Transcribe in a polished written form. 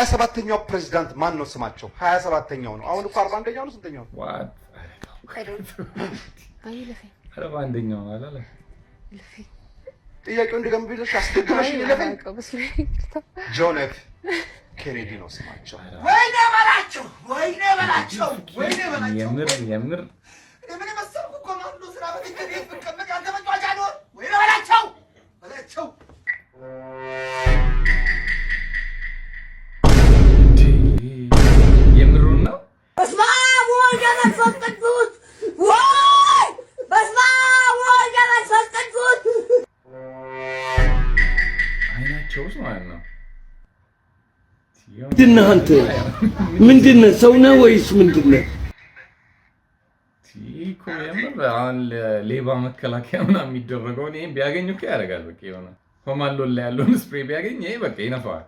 27ኛው ፕሬዚዳንት ማን ነው ስማቸው? 27ኛው ነው። አሁን እኮ 41ኛው ነው። ስንተኛው ነው? What? አይ ለፈኝ። 41ኛው ነው አላለ? ለፈኝ። ጥያቄው እንድገም ብለሽ አስደግመሽ ይለፈኝ። ጆን ኤፍ ኬኔዲ ነው ስማቸው። ወይኔ በላቸው፣ ወይኔ በላቸው፣ ወይኔ በላቸው። የምር የምር። እኔ ምን የመሰልኩ ኮማንዶ ስራ በልቼ ቤት ብቀመጥ ያንተ መጫወቻ ልሆን? ወይኔ በላቸው በላቸው። እንዴ፣ የምሩን ነው? በስመ አብ ወወልድ ወመንፈስ ቅዱስ፣ ወይ በስመ አብ ወወልድ ወመንፈስ ቅዱስ። አይናቸው ውስጥ ማለት ነው። ምንድነህ አንተ? ምንድነህ? ሰው ነህ ወይስ ምንድነህ? እኮ የምር አሁን ሌባ መከላከያ ምናምን የሚደረገውን ይሄን ቢያገኝ እኮ ያደርጋል። በቃ የሆነ Home Alone ላይ ያለውን spray ቢያገኝ ይሄ በቃ ይነፋዋል።